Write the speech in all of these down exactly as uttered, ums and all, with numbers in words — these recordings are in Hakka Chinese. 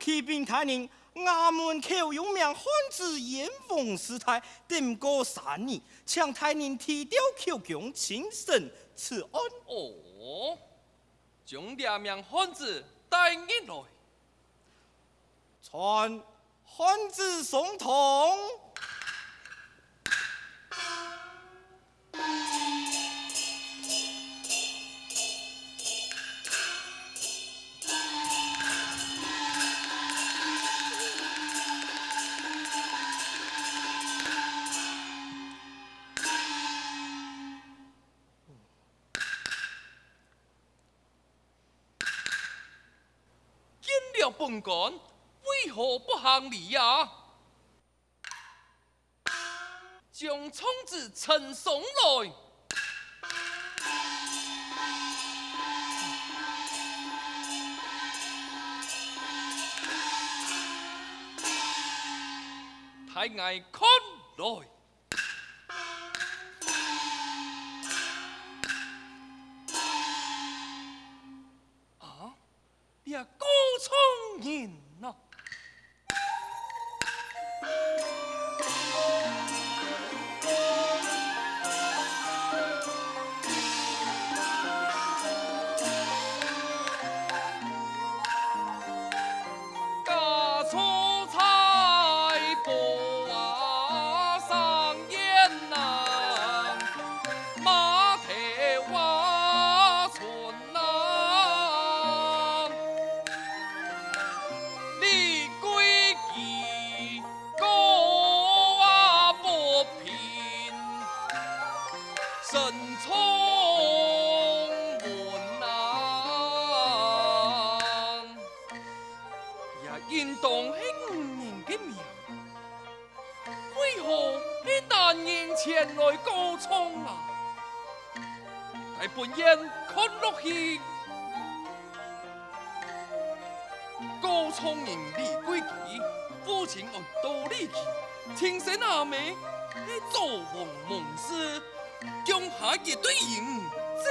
啟稟大人，衙門口有名漢子嚴王師太，等過山矣，請大人提調口供，請神賜安。哦，將這名漢子帶入來。傳漢子上堂。 见了本官，為何不行禮呀？将状纸呈上來。待𠊎看來。 啊，這告狀人啊！ 也應當係女人个名，為何係男人前來告狀啊？待本縣看落去。告狀人李貴基，父親安到李錐，親生阿姆係左王蒙氏，降下一對嬰兒。這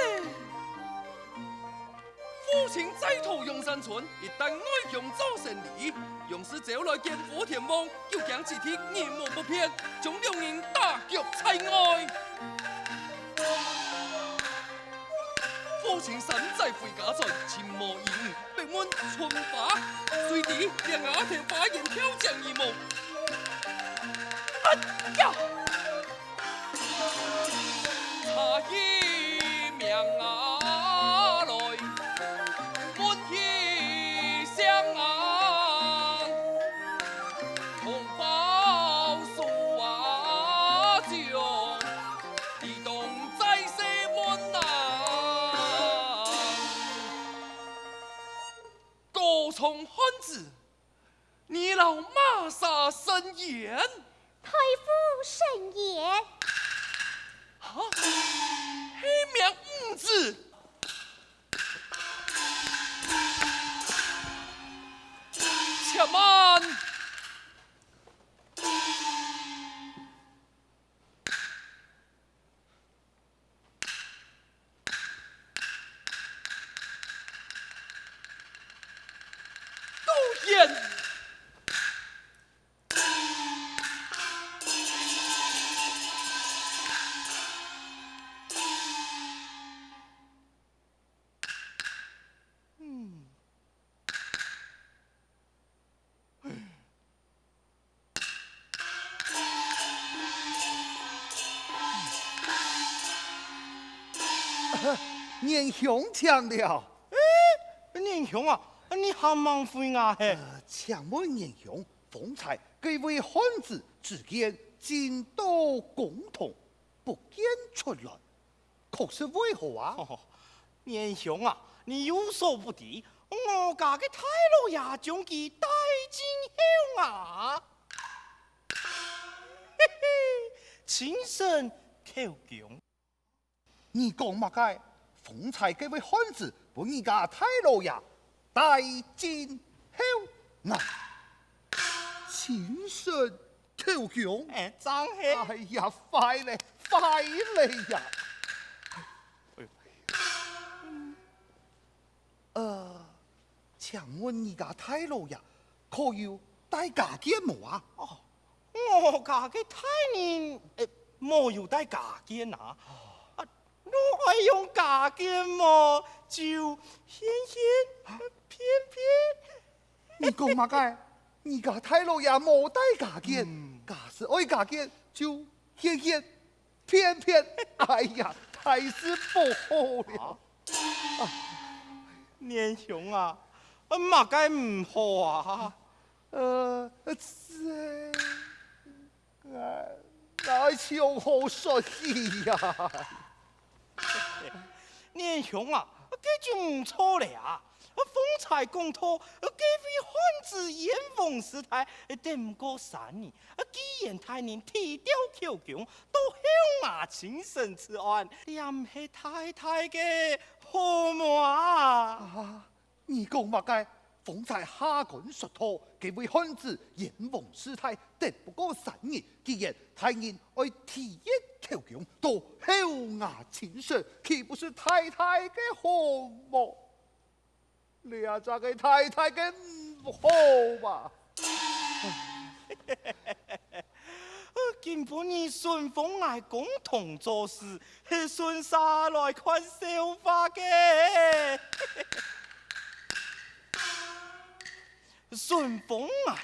父親在逃陽山村，一旦外鄉做生理，央時招來奸夫天王，又驚子弟人母不便，將兩人打腳在外。父親山寨回家轉，尋無嬰，逼問春花，誰知連丫頭花言巧語無。哎呀！ 差起名啊來，問起姓啊，同胞數啊，就理當再細問啊。告狀漢子， 你摎麼儕申冤？太傅申冤。哈？係命毋知。且慢！ 高言！嗯。 年兄請了。欸，年兄啊，你還吂回衙嘿？呃，請問年兄，方才該位漢子之間進到公堂，不見出來， 確實為何啊？年兄啊，你有所不知，我家个大老爺將佢帶進後衙。嘿嘿，請神口供。你講麼个？方才該位漢子分你家大老爺帶進後衙。請神口供。欸，正係。哎呀，壞了，壞了呀！呃，請問你家大老爺，可有帶加件無啊？哦，我家个大人，呃，無有帶加件啊。啊，若愛用加件無，就現現，呃，騙騙。你講麼个？你家大老爺無帶加件，嗯。假使愛加件，就現現 騙騙，哎呀，大事不好了。啊，年兄啊，麼个毋好啊？呃，這，哎，𠊎從何說起呀？年兄啊，這就毋著了啊！ 方才講到，該位漢子閻王師太，得毋過三年，既然大人提調口供，到後衙請審此案，這毋係大大个好無啊？啊，你講麼个？方才下官說到，該位漢子閻王師太，得毋過三年，既然大人愛提閱口供，到後衙請審，豈不是大大个好無？ 這正係大大个毋好嘛！今晡日順風𠊎共同做事，係順續來看笑話个。順風𠊎，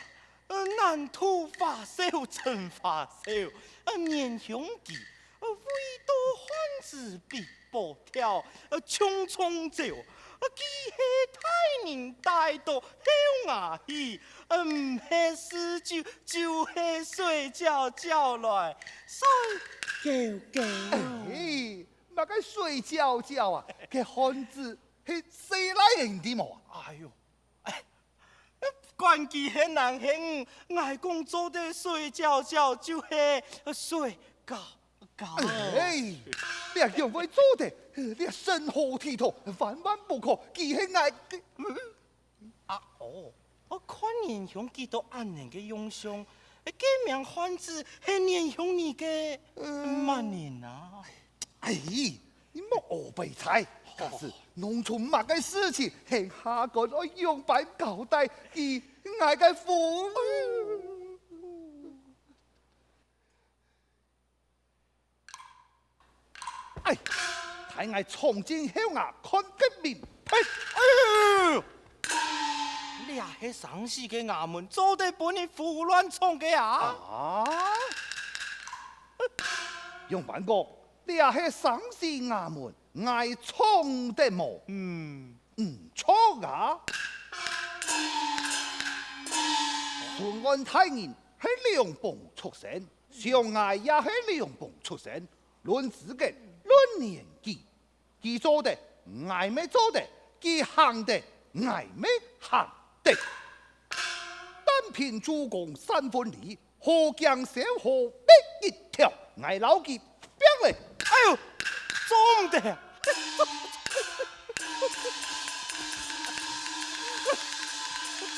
呃，難度花銷真花銷，呃，年兄佢，呃，為著漢子比 波跳，呃，匆匆走，呃，佢係大人帶到後衙去，呃，毋係事酒，就係睡覺覺來，睡覺覺。哎，麼个睡覺覺啊？該漢子係細賴仔，你知無啊？哎喲，哎， 管佢係男係女，𠊎講做得睡覺覺，就係睡覺覺。哎，這仰會做得？這成何體統，萬萬不可！佢係𠊎个，啊，哦，𠊎看年兄佢都恁樣个樣相，該名漢子係年兄你个，嗯，麼人啊？ 哎，你莫烏白猜，假使弄出麼个事情，係下官愛仰般交代佢，𠊎个夫？哎，待𠊎衝進後衙看个明白。哎喲！ 這係生死个衙門，做得分你胡亂闖个啊？啊？仰般講，這係生死衙門，𠊎闖得無？嗯，毋著啊！巡按大人係龍邦出身，相爺也係龍邦出身，論資格，論年紀， 佢做得，𠊎乜做得；佢行得，𠊎乜行得。單憑主公三分二，好驚小可逼一條，𠊎摎佢拚咧！哎喲，做毋得啊！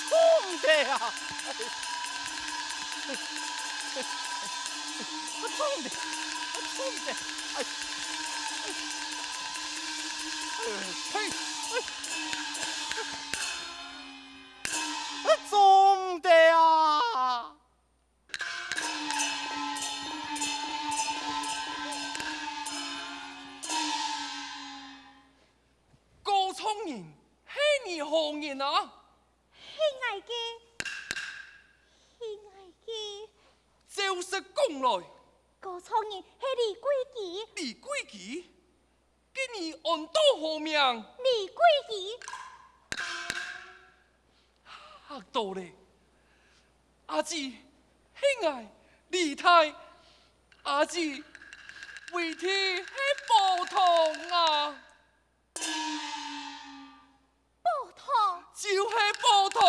做毋得啊！ 衝的，衝的，哎，哎，嘿，哎，做毋得啊！告狀人係你何人啊？係𠊎个，係𠊎个。 照實講來。告狀人係李貴基。李貴基？該人安到何名？李貴基。嚇到咧！阿姊，係𠊎，李太。阿姊，為弟係寶堂啊！ 寶堂。就係寶堂。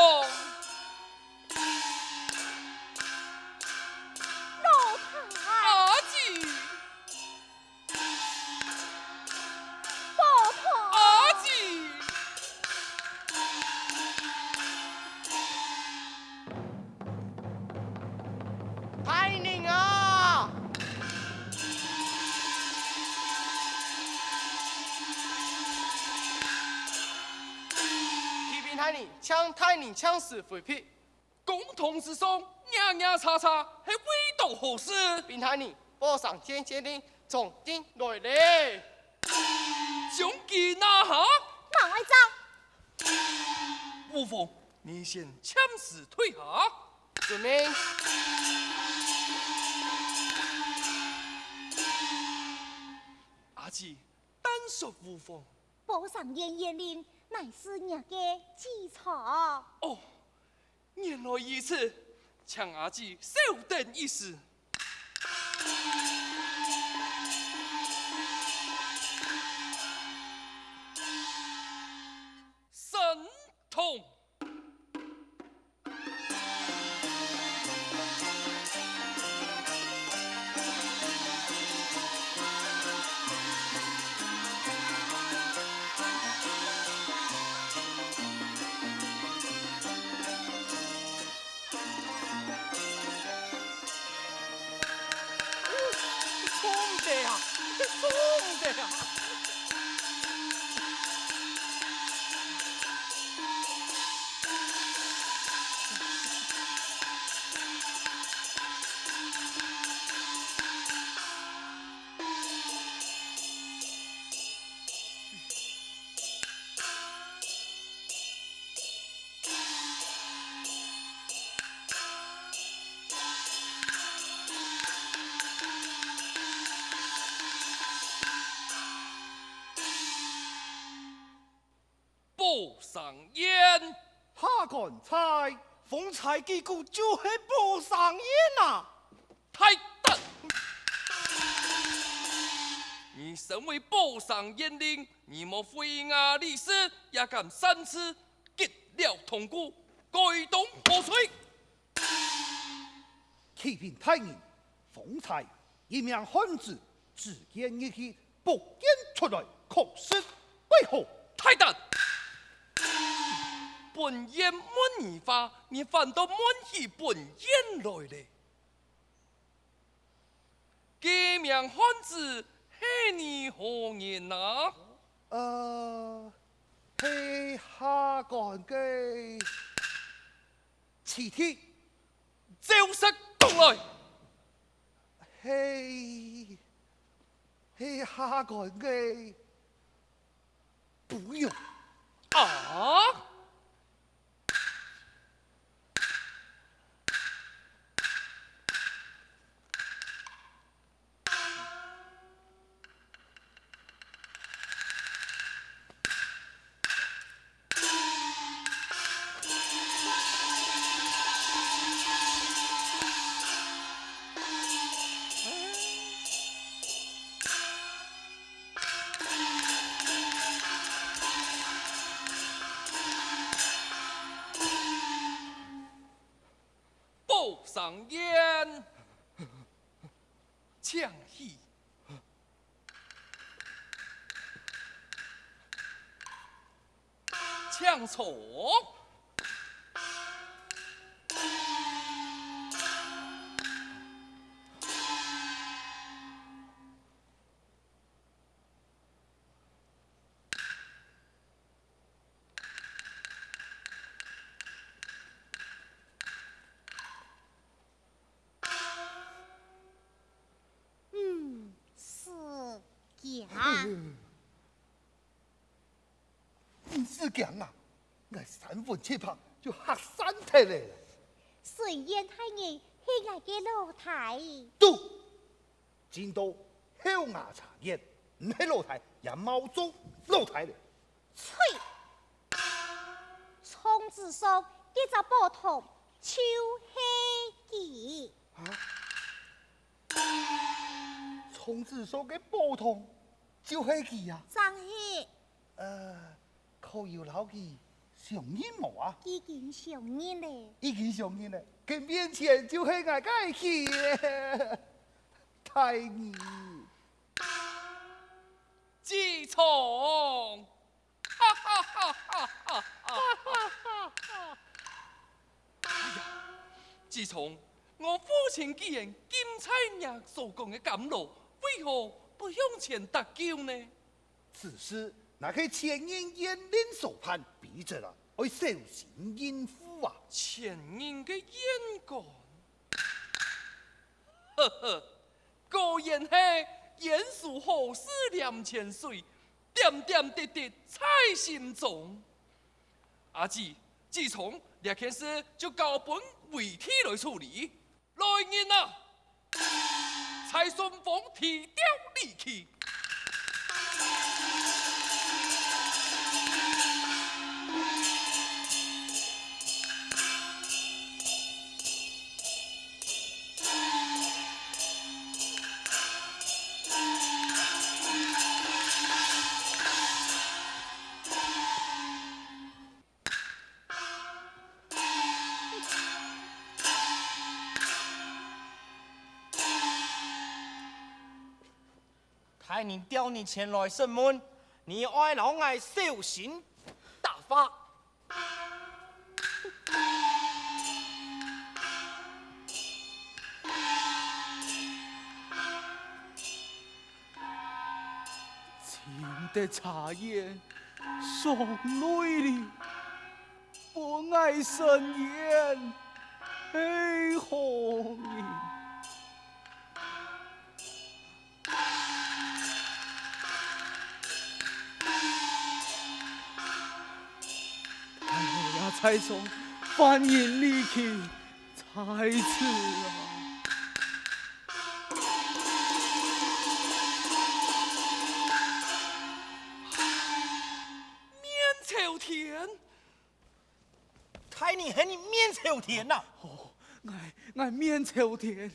老弟。阿姊。寶堂。阿姊。 大人啊！啟禀大人，請大人請辭回避。公堂之上，惹惹吵吵，係為著何事？禀大人，寶山縣縣令張進來了。將佢拿下！慢來走！吳鳳，你先暫時退下。遵命。阿姊，但說吳鳳。寶山縣縣令，乃是若个子昌。哦， 原來如此，請阿姊稍等一時。沈痛。 衝得啊，衝得啊！寶山縣。下官在，方才該个就係寶山縣啊！大膽！你身為寶山縣令，你無回應吾李氏，也敢擅自激了堂鼓，該當何罪？啟禀大人，方才一名漢子只見一具 不見出來，確實為何？大膽！本縣問你話，你反倒問起本縣來咧。該名漢子係你何人啊？呃，係下官个妻弟。 照實講來！係，係下官个餔娘。啊！ 寶山縣，請起。 請坐。 嗯，是假。毋使驚啊，𠊎三魂七魄就嚇散忒咧。雖然大人係𠊎个老弟。嘟！真到後牙茶言，毋係老弟，也吂做老弟咧。 啐！窗子上該隻寶童就係佢。啊？窗子上个寶童就係佢啊？正係。呃，可有摎佢相認無啊？已經相認咧。已經相認咧，佢面前就係𠊎个佢咧。大人。 子昌！哈哈哈哈哈哈！哎呀，子昌，我父親既然禁在若所講个監牢，為何不向前搭救呢？此事乃係前任縣令所辦，筆者啊，愛小心應付啊！前人个冤官，呵呵，果然係冤仇好似簷前水，點點滴滴在心中。阿姊，自從這件事就交分韋弟來處理。 來人啊！差順風提掉李驥。 大人調你前來審問，你愛摎𠊎小心答話。 深得茶煙，傷淚哩，分𠊎伸冤，係好人。哎呀，蔡松，犯人李驥， 太子啊！面朝天！大人喊你面朝天哪！哦，𠊎，𠊎面朝天。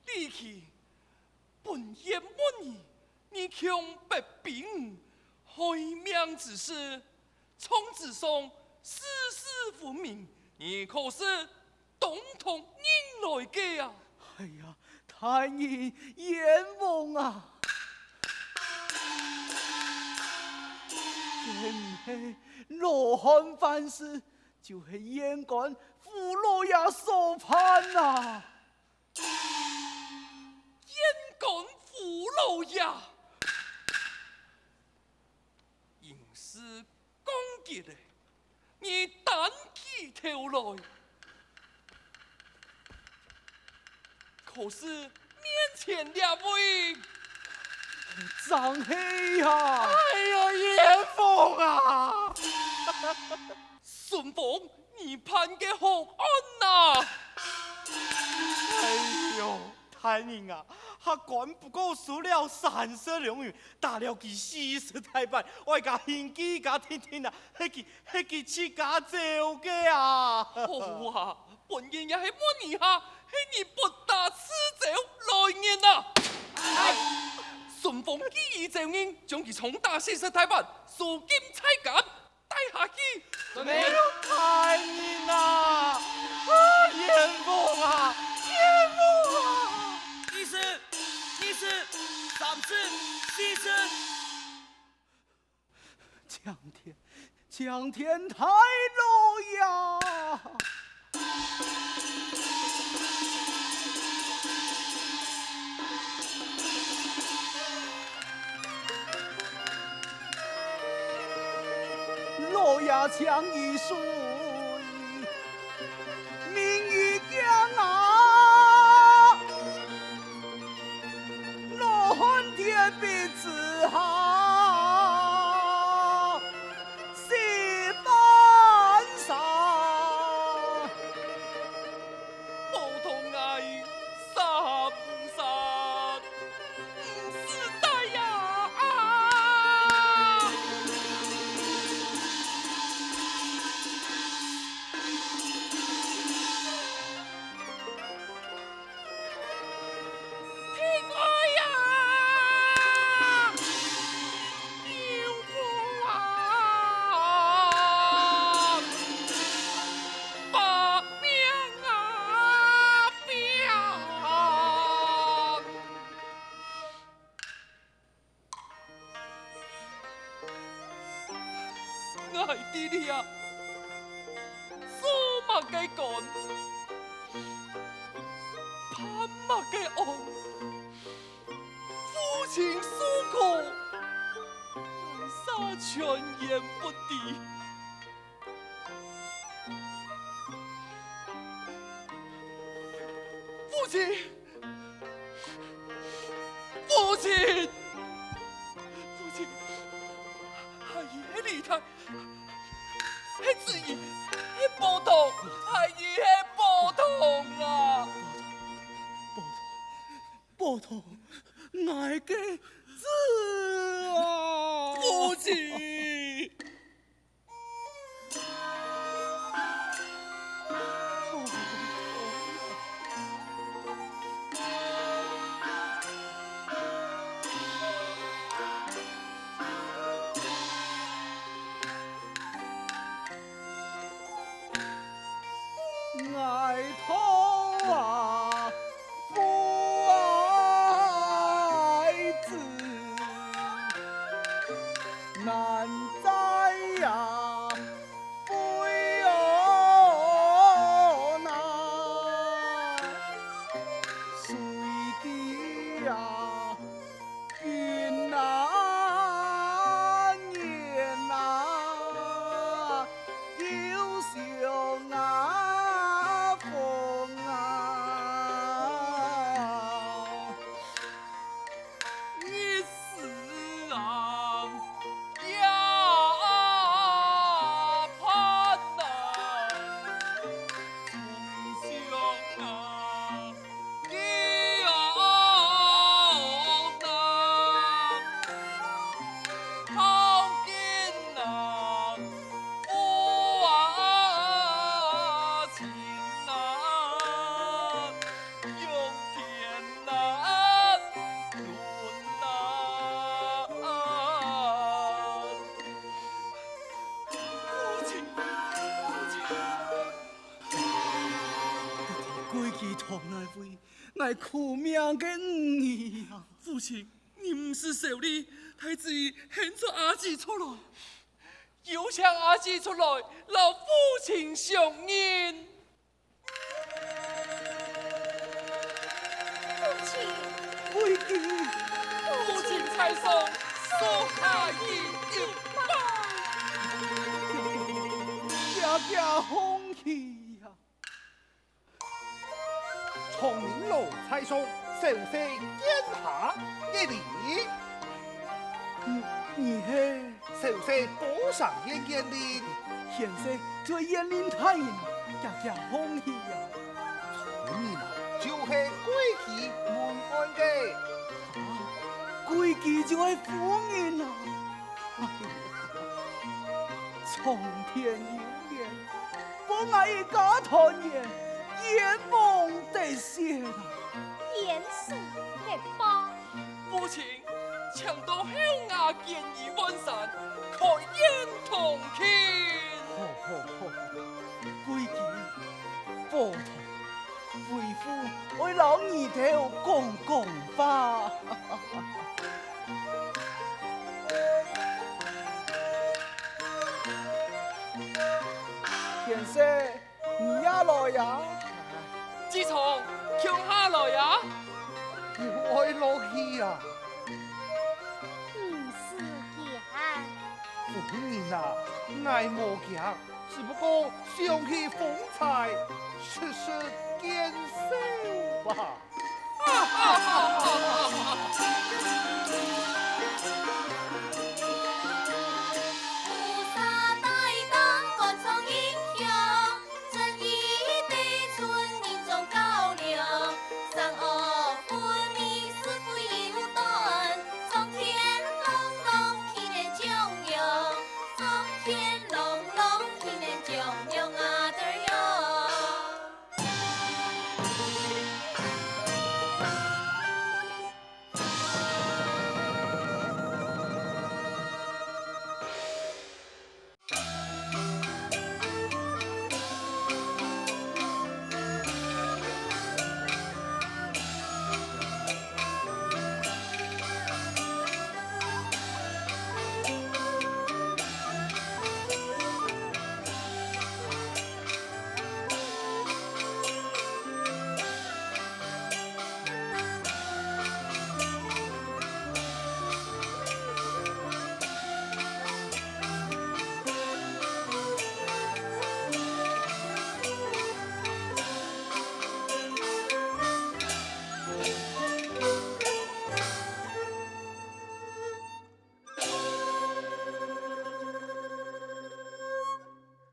李驥， 本縣問你，你強迫比武，害命之事，狀紙上事事分明，你可是當堂認來个啊？哎呀，大人冤枉啊！這毋係羅漢犯事，就係縣官傅老爺所犯啊！ 縣官傅老爺，應是降級了，你擔起頭來。可是面前這位，正係啊！哎呀，冤枉啊！ 順風，你辦个好案哪！哎喲，大人啊，客官不過輸了三十兩銀，打了佢四十大板，哀家興記佢定定啊，係佢，係佢自家走个啊！好啊，本人也係問一下，係你不打自走來人啊！順風既已走人，將佢重打四十大板，數金採監。 帶下去。遵命。大人啊！啊，冤枉啊！冤枉啊！一十，二十，三十，四十。青天，青天大老爺！ 老爺請恕，民女驚啊！羅漢鐵壁之下， 四番山，普通𠊎三三，毋使帶呀！啊！停開呀！救我啊！ 把命啊！命！𠊎知了啊，做麼个官，判麼个案， 負定數過，哪儕全然不知。父親，父親，父親，孩兒係李泰， 係子怡，係寶童，孩兒係寶童啊！寶童，寶童，𠊎个子啊！父親！ 𠊎痛啊，父啊，子难再呀，非哦难，谁知呀， 今啊年啊，又相啊逢啊，日思啊，夜盼啊，终相啊。 歸期堂內位，𠊎苦命个女兒啊！父親，你毋使愁慮，待子怡喊出阿姊出來，有請阿姊出來，摎父親相認。父親，歸期，父親在上，屬下一拜。姐姐恭喜呀！ 聰明老宰相，小婿見下一禮。你，你係？小婿保生縣縣令。賢婿就係縣令大人啊，遽遽恭喜啊！聰明啊，就係歸期問安个。啊，歸期就係夫人啊！哎呀，蒼天有眼， 分𠊎一家團圓，冤枉得雪啊！冤死个吧！父親，請到後衙建議換衫，開宴同慶。好，好，好，歸期，寶童，為父愛摎你兜講講話。 賢婿，你也來呀？子松，共下來呀？你愛落去啊？毋使驚。夫人啊，𠊎無驚，只不過想起方才，實實見笑吧。